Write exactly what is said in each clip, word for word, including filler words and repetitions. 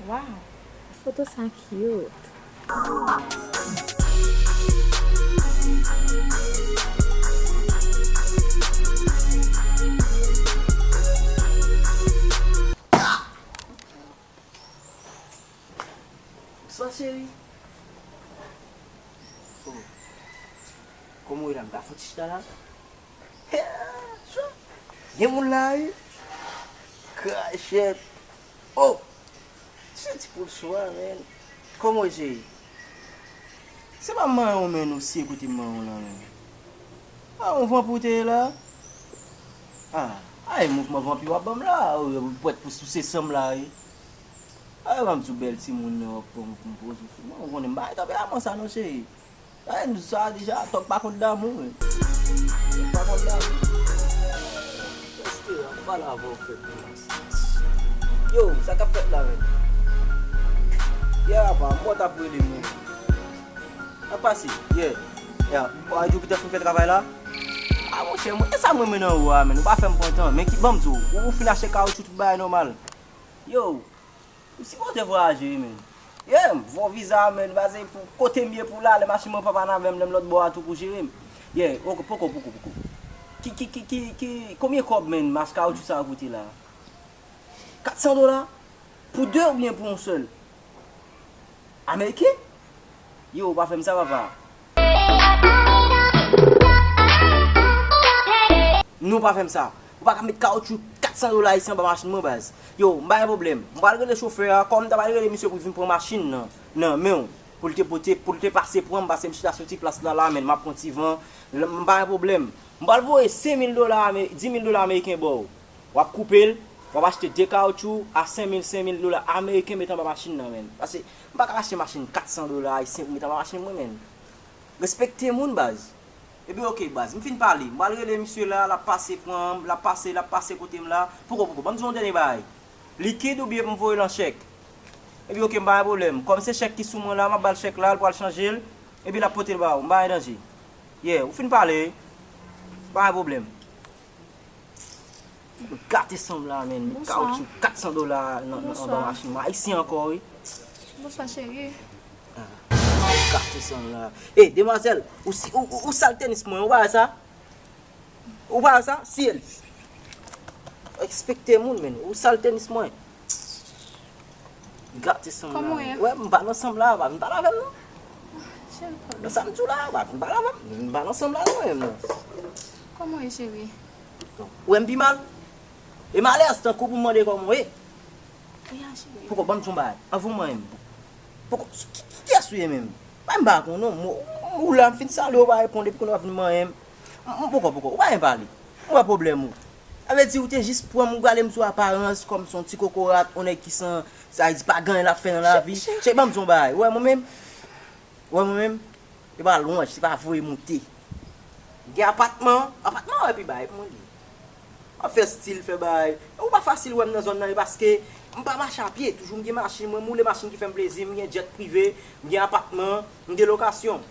Wow, foto sa cute. Bonswa, cheri. Oh. Kòman w ye la? M ka fè yon ti chita la? Gen moun la, wi. Krachèt. Oh! Se ti poul swa, men. Kòman w ye, cheri? Se pa manyen w, men, ou siye kote manyen w lan, men. A, yon vanpi w te ye la? A, ay, mouvman vanpi w ap ban m la, ou prèt pou souse san m la, wi. A, ban m di w bèl timoun nan w ap pran pou m poze w sou mwen, ou konnen m pa gen tanperaman sa non, cheri. Ay, m di w sa deja, tòg pa kont damou, wi. Tòg pa kont damou. Èske w ap pale avè w fèt pou mwen? Yo, sa k ap fèt la, menm? Yè apa, m wè w t ap rele m, wi. Sa k pase? Yeah. Yeah. Ou pa di w ki te fin fè travay la? A, monchè, mwen, e sa mwen menm nan ou a, menm. Ou pa fè m pran tan. Men ki, ban m di w, ou, ou fin achte kawotchou, tout bagay nòmal. Yo, ou sipoze vwayaje, wi, menm. Yeah, m voye viza, menm. Baze pou kote m ye pou la, lè machin mwen papa n avè m, lè m lòt bò a tou pou jere m. Yeah, ok, poko, poko, poko. Ki, ki, ki, ki, ki, konbyen kòb, menm, mas kawotchou sa a koute la? Kat san dola? Pou de oubyen pou yon sèl? Ameriken? Yo, pa fè m sa, papa. Non, pa fè m sa. Ou pa ka met kawotchou kat san dola ayisyen anba machin mwen, baz. Yo, m pa gen pwoblèm. M pral rele chofè a, kòm m ta pral rele misye pou l vin pran machin nan, nan men w, pou l te pote, pou l te pase pran m, paske m chita sou ti plas la, la, men m ap pran ti van. M pa gen pwoblèm. M pral voye senk mil dola ame-, dis mil dola ameriken ba w. W ap koupe l, w ap achte de kawotchou a senk mil, senk mil dola ameriken, met anba machin nan, menm. Paske m pa ka achte machin kat san dola ayisyen pou met anba machin mwen, menm. Respekte moun, baz. Epi, ok, baz, m fin pale. M pral rele misye la, l ap pase pran m, l ap pase, l ap pase kote m la. Poko, poko, ban m di w yon dènye bagay. Likid oubyen pou m voye l an chèk? Epi, ok, m pa gen pwoblèm. Kòm se chèk ki sou mwen la, m ap ba l chèk la, l pral chanje l. Epi l ap pote l ba ou, m pa gen danje. Yeah, ou fin pale, wi. Pa gen pwoblèm. Gate san m la, menm. Met kawotchou kat san dola nan, nan, anba machin mwen. Ayisyen ankò, wi. Bonswa, cheri. Ah, gate san m la. Ey, demwazèl, ou si, ou, ou, ou sal tenis mwen, ou pa wè sa? Ou pa wè sa? Si el. Respekte moun, menm. Ou sal tenis mwen. Gate san m la. Kòman w ye? Wè, m pa nan san m la, pa vin pale avè m non. Cheri, pale. Nan sa m di w la, pa vin pale avè m. M pa nan san m la non, menm non. Kòman w ye, cheri? Ou wè m pi mal? E malèz tankou pou m mande kòman w ye. Wi, cheri. Poko, ban m di w yon bagay. Anvan w manyen m. Poko, ki, ki, kiyès ou ye menm? Bay m pa konn non. M, ou la, m fin salye w, ou pa reponn, epi kounye a w ap vin manyen m. M, m poko, poko, ou pa gen pale. M wè pwoblèm ou. Sa vle di ou te jis pran m, ou gade m sou aparans, kòm se yon ti kokorat, yon nèg ki san, sa vle di pa gen anyen l ap fè nan lavi. Cheri, cheri. Cheri, ban m di w yon bagay. Ou wè mwen menm? Ou wè mwen menm? E pa lwanj, se pa voye moute. Gen apatman, apatman an epi bay pou mwen li. M ap fè stil, fè bagay. Ou pa fasil wè m nan zòn nan, e paske m pa mache a pye. Toujou m gen machin, mwen m woule machin ki fè m plezi, m gen jet prive, m gen apatman, m gen lokasyon.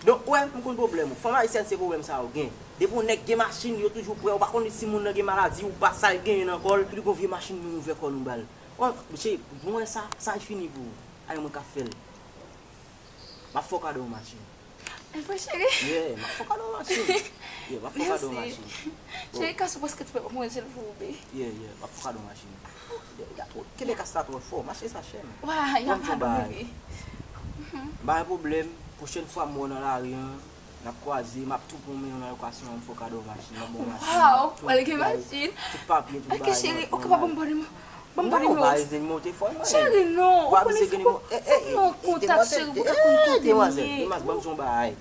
Donk, ou wè, m konn pwoblèm ou. Fanm ayisyèn se pwoblèm sa yo gen. Depi yon nèg gen machin, yo toujou prè. Ou pa konn si moun nan gen maladi ou pa, sa l genyen nan kò l. Li gon vye machin, nou ouvè kò nou ba l. Bon, mesye, bon, sa, sa fini pou ou. Ay, mwen ka fè l. M ap fè w kado yon machin. E vre, cheri? Yeah, m ap fè w kado yon machin. Yeah, m ap fè w kado yon machin. Mèsi. Bon. Cheri, kas ou prèske tou pèp ap manje l pou ou, baby. Yeah, yeah, m ap fè w kado yon machin. Kenbe kas la twò fò, mache sa chè, men. Wa, y ap bon, bon bagay. Mhm. M pa gen pwoblèm, pwochèn fwa m wè w nan lari an, n ap kwaze, m ap tou pran men w nan lokasyon an, m fè w kado yon machin, m ap ba w machin, m ap tou bay. Waw, w al gen machin. Tout papye, tout bagay nòmal. Ok, cheri, ou kapab ban m nimewo? Ban m nimewo. Non, ou pa bezwen nimewo telefòn mwen. Cheri, non, ou konnen fòk, fòk nou an kontak, cheri, pou ka konn kote m ye. Demwazèl, demwazèl, ban m di w yon bagay.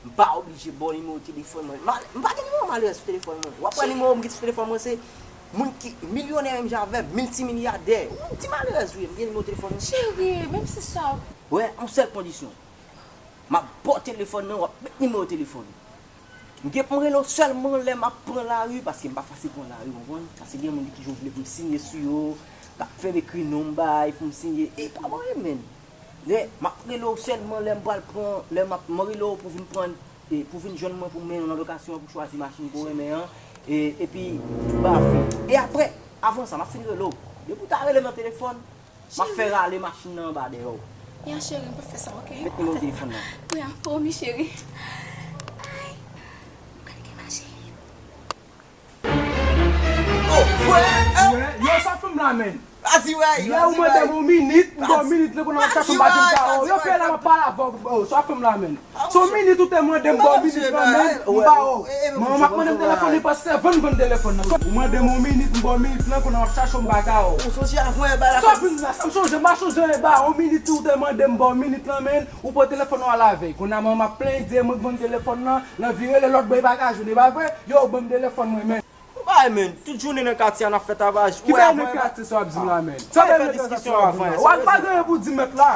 M pa oblije ba w nimewo telefòn mwen. M pa gen nimewo malèrèz sou telefòn mwen. W ap wè nimewo m gen sou telefòn mwen, se moun ki milyonè menm jan avè m, miltimilyadè. Yon ti malèrèz ou ye, m gen nimewo telefòn mwen. Cheri, menm si sa. Wè, yon sèl kondisyon. M ap ba w telefòn nan, w ap met nimewo telefòn. M gen pou m rele w sèlman lè m ap pran lari, paske m pa fasil pran lari, w konprann? Paske gen moun ki toujou vle pou m siyen sou yo, k ap fè m ekri non m bay pou m siyen, e pa mwen menm. Men, m ap rele w sèlman lè m pral pran, lè m ap, m rele w pou vin pran, e, pou vin jwenn mwen pou m mennen w nan lokasyon an pou chwazi machin ke w renmen an, e, epi tout bagay ap fèt. E apre, avan sa, m ap fin rele w. Depi w ta rele m nan telefòn, M ap fè rale machin nan anba dèyè w. Ya cheri, m p ap fè sa, oke? Met nimewo telefòn nan. Wi, a, pwomi cheri. Ay, m pral gen mache. Oh, frè! Yo, sa fè m la, menn. Pati wè, yo, ou mande m yon minit, m ba w minit, lè kounye a w ap chache m bati m ka o. Yo, fè la, m ap pale avè w, sa fè m la, menn. Se yon minit ou te mande m ba w minit lan, menn, m ba w. Manman m ap mande m telefòn, li pa sèvan vann telefòn nan. Ou mande m yon minit, m ba w minit lan, kounye a w ap chache m pa ka o. Ou sonje avan e ba la. Sa vin la, sa m sonje, m pa sonje anyen ba w. Yon minit ou te mande m ba w minit lan, menn, ou pran telefòn ou al avè l. Kounye a manman m ap plenyen, di e mwen k vann telefòn nan, nan vire lè lòt bò e pa ka jwenn, e pa vre? Yo, ban m telefòn mwen, menn. Ou bay, menn, tout jounen nan katye a n ap fè tavaj. Ki bay nan katye sa w ap di m la, menn? Sa bay nan katye sa w ap di m la? W ap pa gen anyen pou di mèt la.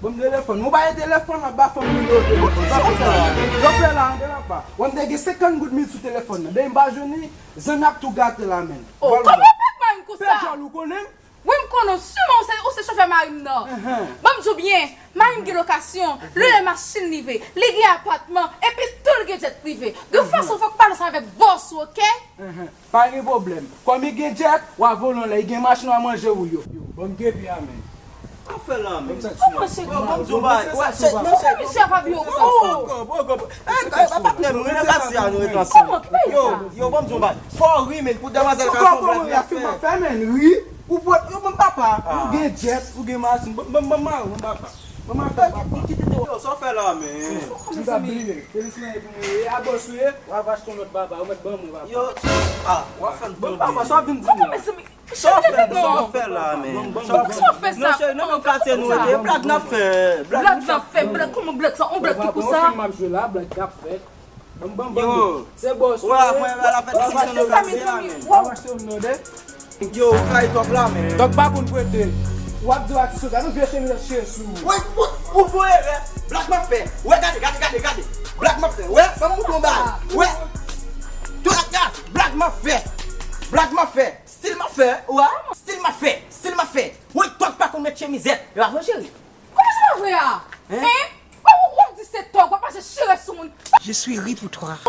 Ban m telefòn. Ou bay telefòn la, ba fanm nimewo telefòn. Sa pou fè la. Yo fè la, antre la pa. Wè m te gen senkant goud mil sou telefòn nan. Depi m pa jwenn li, zanmi ap tou gate la, menn. Oh, kòman w pa bay m konsa? Pè djòl ou konnen m? Wi, m konnen w, siman ou se, ou se chofè mari m nan. Ban m di w byen, mari m gen lokasyon, lwe machin li vle, li gen apatman, epi tou li gen djèt prive. Gen yon fason fòk w pale ansanm avèk bòs ou, oke? Pa gen pwoblèm. Kòm li gen djèt, w a vole anlè, li gen machin, w a manje ou yo. Ban m gen pi a, menn. Sa fè la, menn. Kòman cheri? Ban m di w bagay. Sa misye ap abye w. Oh! Patnè m, nou nan katye a, nou ret ansanm. Yo, yo, ban m di w bagay. Fò w ri, menn, pou demwazèl ka fè yon blèd, li ap fè. Ou pot, yo, bon papa, ou gen djèt, ou gen machin, bon, bon, bon, bon, papa. Bon, papa. Yo, sa w fè la, menn? Ou ka bliye, Felis nan e pou mwen, e a bòs ou ye, w ap achte yon lòt papa, ou mèt ban mwen, papa. Yo, a, w ap fè m tonbe. Bon, papa, sa w vin di mwen? Sa w fè, sa w fè la, menn? Sa w fè sa? Non, cheri, nan menm katye nou rete, blag n ap fè, blag n ap fè, blag, kòman blag sa, on blag ki pou sa? Yon fim m ap jwe la, blag k ap fèt. Ban m, ban m, ban m. Yo. Se bòs ou ye. Wè, mwen, wè, l ap fè diskisyon nan katye la, menn. W ap achte yon non de. Yo, ou trayi Tòg la, menn. Tòg pa konn prete. W ap di w atis yo, gade yon vye chemiz chire sou ou. Wè, ou, ou fè erè. Blag m ap fè. Wè, gade, gade, gade, gade. Blag m ap fè. Wè, ban m moutre w bagay. Wè. Tout ap gade. Blag m ap fè. Blag m ap fè. Stil m ap fè. Wè. Stil m ap fè. Stil m ap fè. Wè, Tòg pa konn met chemizèt. E pa vre, cheri? Kòman se pa vre a? Hein? Hein? Ou, ou, w ap di se Tòg, w ap mache chire sou moun. Je suis ri pour toi.